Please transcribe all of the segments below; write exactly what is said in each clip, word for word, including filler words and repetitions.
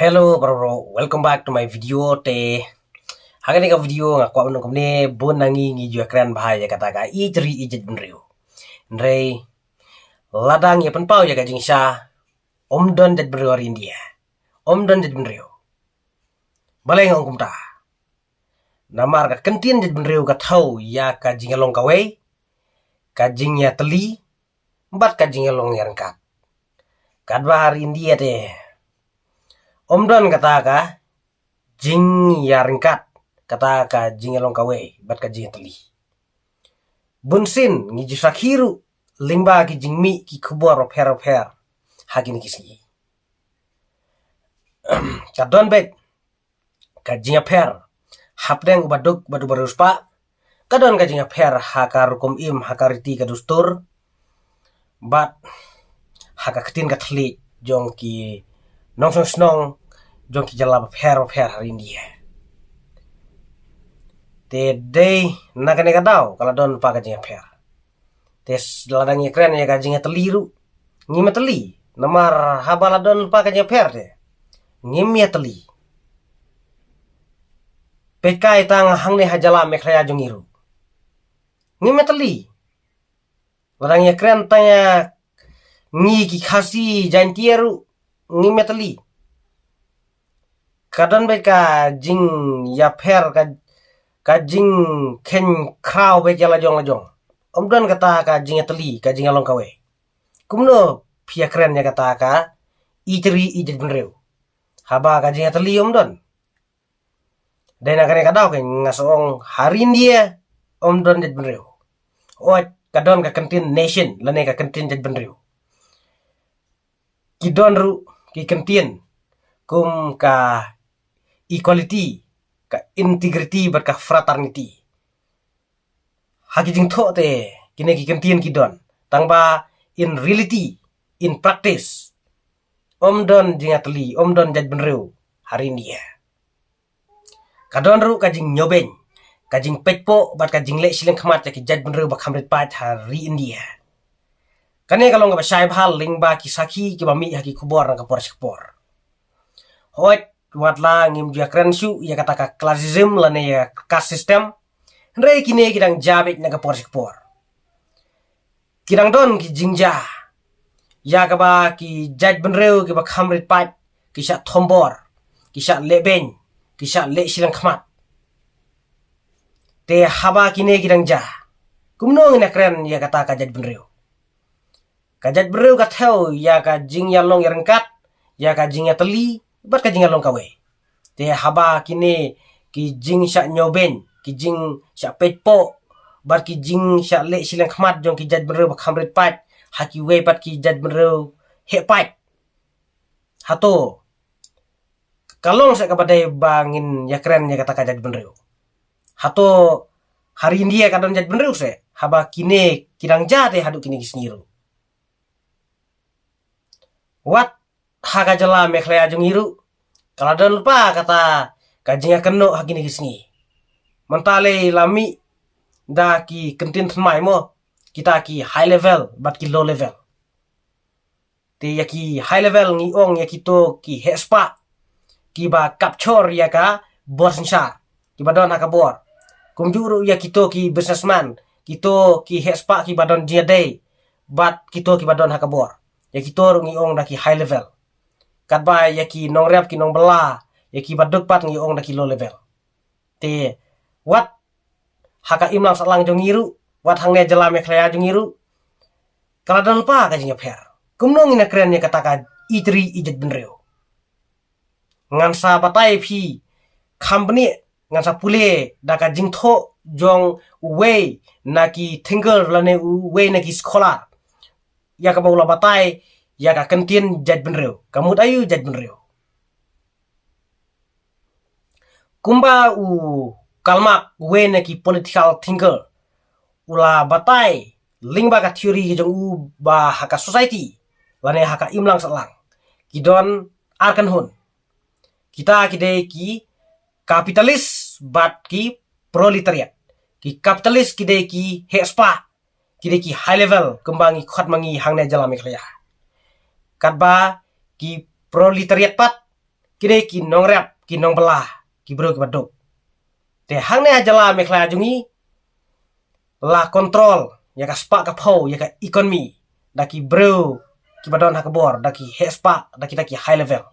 Hello bro, welcome back to my video. Te ha kane ka video nga kwah ban ong kumne, bun na ngi ngi ju ïakren bha ïa kata ka ijri ijit bynriew. Hynrei lada ngi pynpaw ïa ka jingshisha, ym don jait bynriew ha ri India. Ym don jait bynriew. Balei nga ong kumta? Namar ka kyntien jait bynriew ka thew ïa ka jingïalong kawei, ka jingïatylli bad ka jingïalong ïaryngkat. Katba ha ri India te ym don kata ka jingïaryngkat, kata ka jingïalong kawei bad ka jingïatylli. Bunsien ngi ju sakhi ruh lyngba ki jingmih ki khubor bapher bapher ha kine ki sngi. Ka don beit ka jingïapher hapdeng uba duk bad uba riewspah. Ka don ka jingïapher ha ka rukom im, ha ka riti ka dustur, bad ha ka ktien ka thylliej jong ki nongshong shnong jong ki jylla bapher bapher ha ri India. Te dei na kane ka daw ka la don pa ka jingïapher. Te lada ngi kren ïa ka jingïatylli ruh, ngim ïatylli. Namar haba la don pa ka jingïapher te ngim ïatylli. Peit kai tang hangne ha jylla Meghalaya jong ngi ruh, ngim ïatylli. Lada ngi kren tang ïa ngi ki Khasi Jaiñtia ruh, ngim ïatylli. Ka don beit ka jingïapher, ka, ka jingkheiñ khraw beit ïa la jong la jong. Ym don kata ka jingïatylli, ka jingïalong kawei. Kumno phi ïakren ïa kata ka ijri ijit bynriew haba ka jingïatylli ym don? Dei na kane ka daw ka nga sa ong ha ri India ym don jait bynriew. Oi, ka don ka kyntien nation lane ka kyntien jait bynriew. Ki don ruh ki kyntien kum ka equality, ka integrity bad ka fraternity. Ha ki jingthoh te kine ki kyntien ki don, tangba in reality, in practice, ym don jingïatylli, ym don jait bynriew ha ri India. Ka don ruh ka jingñiewbeiñ, ka jingpeitpoh bad ka jingleh shiliang khmat ïa ki jait bynriew ba kham rit paid ha ri India. Kane ka long kaba shai bha lyngba ki sakhi kiba mih ha ki khubor na ka por sha ka por. Hooid, wat la ngim ju ïakren shuh ïa kata ka classism lane ïa ka caste system, hynrei kine ki dang jia beit na ka por sha ka por. Ki dang don ki jingjia ïa kaba ki jait bynriew kiba kham rit paid ki shah thombor, ki shah leh beiñ, ki shah leh shiliang khmat. Te haba kine ki dang jia, kumno ngin ïakren ïa kata ka jait bynriew? Ka jait bynriew ka thew ïa ka jingïalong ïaryngkat, ïa ka jingïatylli bad ka jingïalong kawei. Te haba kine ki jingshah ñiewbeiñ, ki jingshah peitpoh bad ki jingshah leh shiliang khmat jong ki jait bynriew ba kham rit paid ha kiwei pat ki jait bynriew heh paid, hato ka long seh kaba dei ba ngin ïakren ïa kata ka jait bynriew? Hato ha ri India ka don jait bynriew seh haba kine ki dang jia te haduh kine ki sngi ruh? Wat ha ka jylla Meghalaya jong ngi ruh ka la don lypa kata ka jingïakynnoh ha kine ki sngi. Mynta lei la mih da ki kyntien thymmai mo, kita ki high level bad ki low level. Te ïa ki high level ngi ong ïa kito ki heh spah kiba capture ïa ka bor synshar, kiba don ha ka bor. Kumjuh ruh ïa kito ki businessman, kito ki heh spah kiba don jingïadei bad kito kiba don ha ka bor. Ïa kito ruh ngi ong da ki high level. Katba ïa ki nongrep, ki nongbylla, ïa kiba duk pat ngi ong da ki low level. Te wat ha ka imlang sahlang jong ngi ruh, wat hangne jylla Meghalaya jong ngi ruh, ka la don lypa ka jingïapher. Kumno ngin ïakren ïa kata ka ijri ijit bynriew? Ngan sa batai phi kham bniah, ngan sa pule da ka jingthoh jong uwei na ki thinker lane uwei na ki scholar ïa kaba u la batai ïa ka kyntien jait bynriew. Ka mut aïu jait bynriew? Kumba u Karl Marx, uwei na ki political thinker, u la batai lyngba ka theory ka jong u ba ha ka society lane ha ka imlang sahlang ki don ar kynhun. Kita ki dei ki capitalist bad ki proletariat. Ki capitalist ki dei ki heh spah, ki dei ki high level kumba ngi khot ma ngi hangne jylla Meghalaya. Katba ki proletariat pat ki dei ki nongrep, ki nongbylla, ki briew kiba duk. Te hangne ha jylla Meghalaya jong ngi la control ïa ka spah ka phew ïa ka economy da ki briew kiba don ha ka bor, da ki heh spah, da kita ki high level.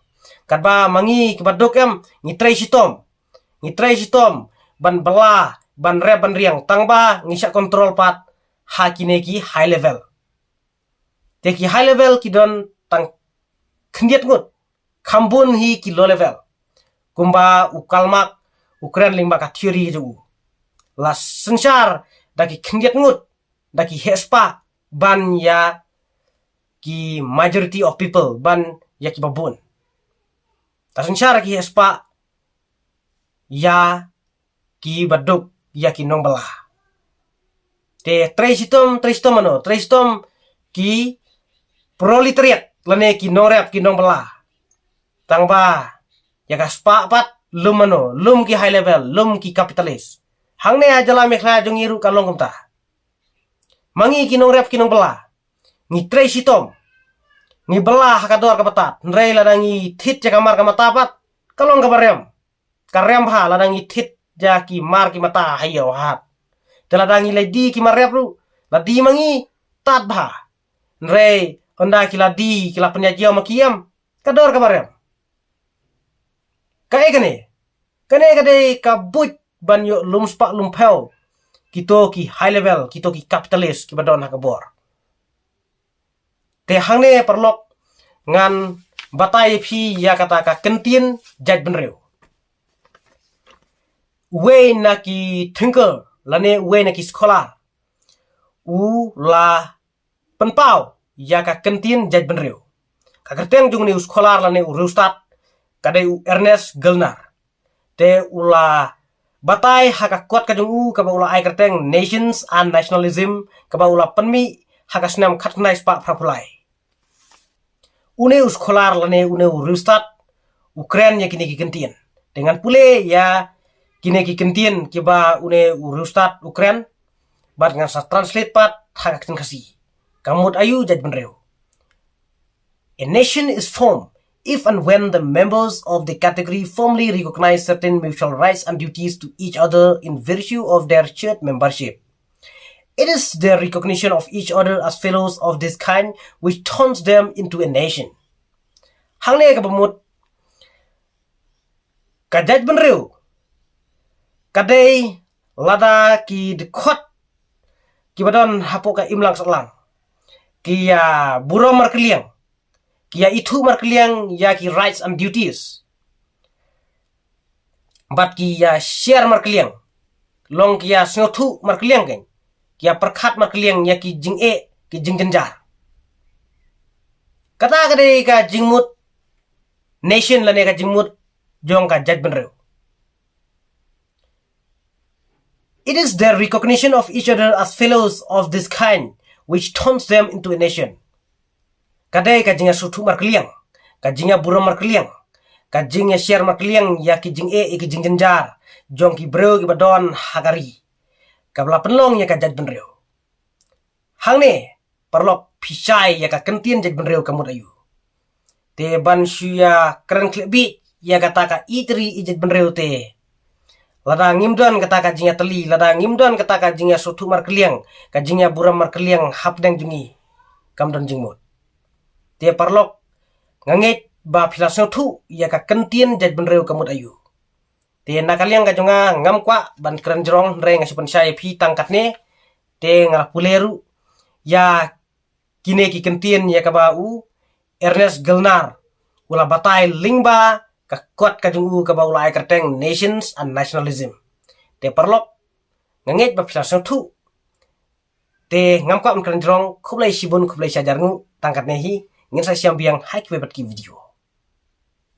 Katba ma ngi kiba duk em, ngi trei shitom, ngi trei shitom ban bylla, ban rep, ban riang, tangba ngi shah control pat ha kine ki high level. Te ki high level ki don tang khyndiat ngut, kham bun hi ki low level. Kumba u Karl Marx u kren lyngba ka theory jong u, la synshar da ki khyndiat ngut, da ki heh spah, ban ïa ki majority of people, ban ïa kiba bun. La synshar da ki heh spah ïa kiba duk, ïa ki nongbylla. Te trei shitom, trei shitom mano, trei shitom ki proletariat lane ki nongrep, ki nongbylla. Tangba ïa ka spah pat lum mano, lum ki high level, lum ki capitalist. Hangne ha jylla Meghalaya jong ngi ruh ka long kumta. Ma ngi ki nongrep, ki nongbylla, ngi trei shitom, ngi bylla ha ka dor kaba tad, hynrei lada ngi thied ïa ka mar ka mata pat, ka long kaba rem. Ka rem bha lada ngi thied ïa ki mar ki mata ha ïew ha hat. Te lada ngi la die ki mar rep ruh, la die ma ngi tad bha, hynrei ynda ki la die, ki la pynïaid ïew ma ki em, ka dor kaba rem. Kaei kane? Kane ka dei ka buit ban ïoh lum spah lum phew kito ki high level, kito ki capitalist kiba don ha ka bor. Te hangne paralok, ngan batai ïa phi ïa kata ka kyntien jaitbynriew. Uwei na ki thinker lane uwei na ki scholar u la pynpaw ïa ka kyntien jaitbynriew. Ka kyrteng jong une u scholar lane u riewstad ka dei u Ernest Gellner. Te u la batai ha ka kot ka jong u kaba u la ai kyrteng Nations and Nationalism, kaba u la pynmih ha ka snem khatkhyndai spah phraphew lai. Une u scholar lane une u riewstad u kren ïa kine ki kyntien. Te ngan pule ïa kine ki kyntien kiba une u riewstad u kren, bad ngan sa translate pat ha ka ktien Khasi. Ka mut aïu jaitbynriew? A nation is formed if and when the members of the category firmly recognize certain mutual rights and duties to each other in virtue of their shared membership. It is their recognition of each other as fellows of this kind which turns them into a nation. Hangne kaba mut ka jaitbynriew ka dei lada ki dkhot kiba don hapoh ka imlang sahlang ki ïa burom markylliang, ki ïa ithuh markylliang ïa ki rights and duties, bad ki ïa share markylliang, long ki ïa sngewthuh markylliang kein, ki ïa pyrkhat markylliang ïa ki jingeh, ki jingjynjar. Kata ka dei ka jingmut nation lane ka jingmut jong ka jaitbynriew. It is their recognition of each other as fellows of this kind which turns them into a nation. Ka dei ka jingïasngewthuh markylliang, ka jingïaburom markylliang, ka jingïashare markylliang ïa ki jingeh, ïa ki jingjynjar jong ki briew kiba don ha ka ri, kaba la pynlong ïa ka jaitbynriew. Hangne paralok, phi shai ïa ka kyntien jaitbynriew ka mut aïu? Te ban shu ïa kren khlem bit ïa kata ka ïeit ri ïeit jaitbynriew te, lada ngim don kata ka jingïatylli, lada ngim don kata ka jingïasngewthuh markylliang, ka jingïaburom markylliang hapdeng jong ngi, kam don jingmut. Te paralok, nga ngeit ba phi la sngewthuh ïa ka kyntien jaitbynriew ka mut aïu. Te na ka liang ka jong nga ngam kwah ban kren jrong, hynrei nga shu pynshai ïa phi tang katne. Te nga la pule ruh ïa kine ki kyntien ïa kaba u Ernest Gellner u la batai lyngba ka kot ka jong u kaba u la ai kyrteng Nations and Nationalism. Te paralok, nga ngeit ba phi la sngewthuh. Te ngam kwah ban kren jrong, khublei shibun, khublei shihajar nguh, tang katne hi, ngin sa ïashem biang ha kiwei pat ki video.